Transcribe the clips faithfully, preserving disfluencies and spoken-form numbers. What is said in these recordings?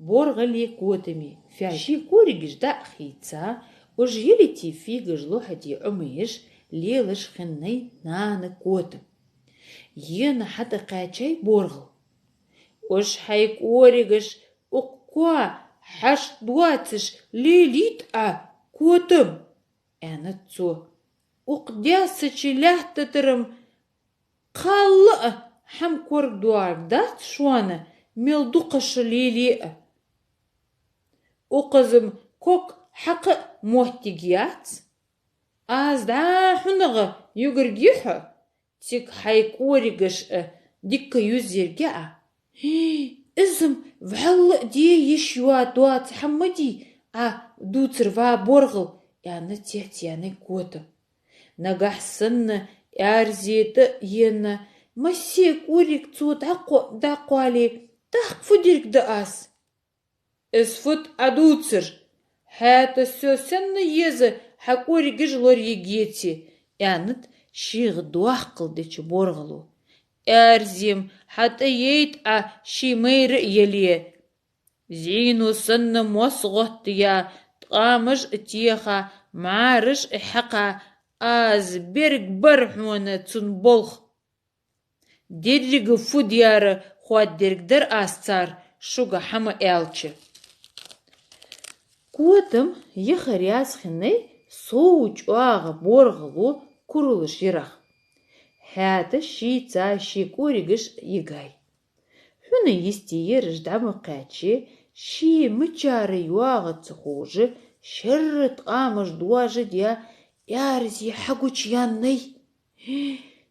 БоргӀали котами фаьлг. Ший коригаш дӀа а хийца, уж ялите фийгаш лохьаде Ӏомаеш, лелаш хиннай нана котам. Ена хьатӀакхаьчай боргӀал. «Уж хьай коригаш укх коа хьашт доацаш лелийта Ӏа, котам», — аьннад цо. «Укх даьссача лаьттатара-м кхалла а хӀама коргдоагӀаргдац шоана, мел дукха шу леле а. Укхаза-м ког хьакха а моттиг яц. Аз дӀа хьунагӀа югаргья хьо, цига хьай коригаш а дикка юзаергья Ӏа». «Из-м вӀалла а де йиш йоа доаца хӀама ма дий Ӏа дувцар, ва боргӀал», — аьнна, цецъяьннай котам. «Нагахь санна аьрзи тӀа а енна, массе кориг цо дӀакхо-, дӀакхоале, тӀаккха фу дергда аз?» «Из фуд Ӏа дувцар? ХӀаьта со санна еза хьа коригаш лорае еце», — аьннад шийга доаккхал деча боргӀало. «Аьрзи-м хьатӀаяйта Ӏа ший майра а яле. ЗӀийно санна мос гӀоттаяь, ткъамаш а теха, мӀараш а хьекха, аз берг бар хьона цун болх. Деррига фу даьр хоададергдар аз цар, шуга хӀама аьлча». Котам яха раьза хиннай сов чӀоагӀа боргӀало куралаш ярах. ХӀаьта шийца ший коригаш йигай. Хьуна йисте ераш дӀа ма кхаьче, ше мичара йоагӀа ца ховш, шерра ткъамаш доажадаь, аьрзи хьагучаяьннай.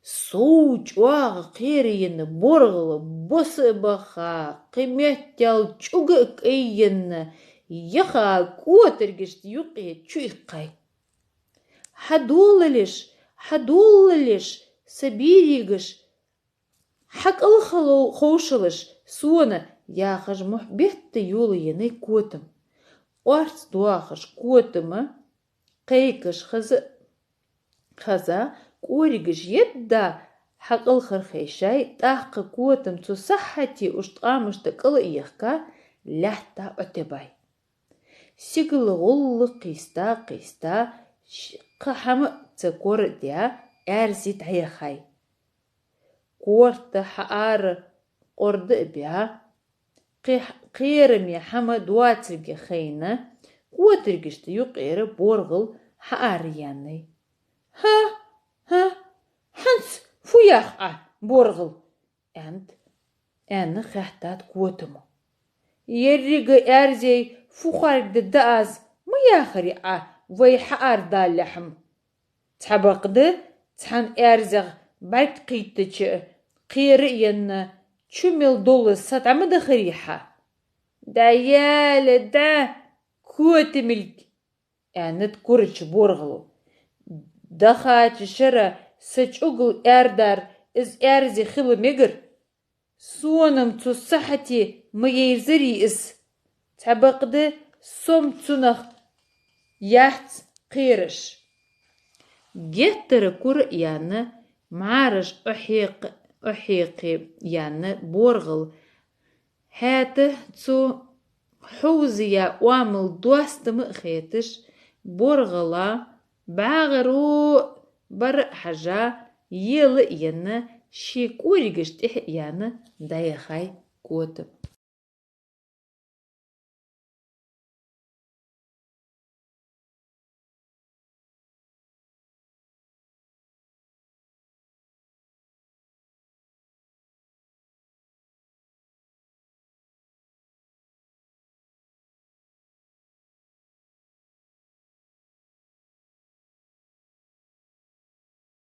Сов чӀоагӀа кхераенна боргӀал бос а баха, кхыметтел чӀуга а кӀайенна, яха котаргашта юкъе чуиккхай. «Хьадолалаш, хьадолалаш, са беригаш, хьакӀалхал-, ховшалаш сона», — яхаш, мухь бетта йолаеннай котам. Орц доахаш котама кхайкаш хеза, хеза, коригаш едда хьакӀалхархайшай, тӀаккха котам цу сахьате уж ткъамашта кӀал а ехка, лаьтта Ӏотебай. Сигала гӀолла кхийста-кхийста, ш-, кхы хӀама а ца корадаь, аьрзи дӀаяхай. Корта хьаара къорда а баь, кхе-, кхераме хӀама доацилга хайна, котаргашта юкъера боргӀал хьаараяьннай. «ХӀа, хӀа, хӀанз фу йоах Ӏа, боргӀал?» — аьннад, аьнна хаьттад котамо. «Еррига аьрзеи фу хоаргдергда аз ма яхарий Ӏа, вай хьаарадалалехь-м? Цхьабакъда, цхьан аьрзех бӀарг кхийттача, кхера а енна, чу мел дола са дӀа ма дахарий хьа?» «ДӀаяла, дӀа, котамилг», — аьннад курача боргӀало. «Дахача шера са чӀугал аьрдар из аьрзи хила мегар. Сона-м цу сахьате ма ерзарий из. Цхьабакъда, со-м цунах яц кхераш». Геттара кура а яьнна, мӀараш Ӏохьекх-, Ӏохьекхаяьнна боргӀал, хӀаьта цо хьовзаяь оамал доастама а хеташ, боргӀала бӀаьгӀаро бара а хьажа, ела а енна, ший коригаш тӀехьа а яьнна, дӀаяхай котам.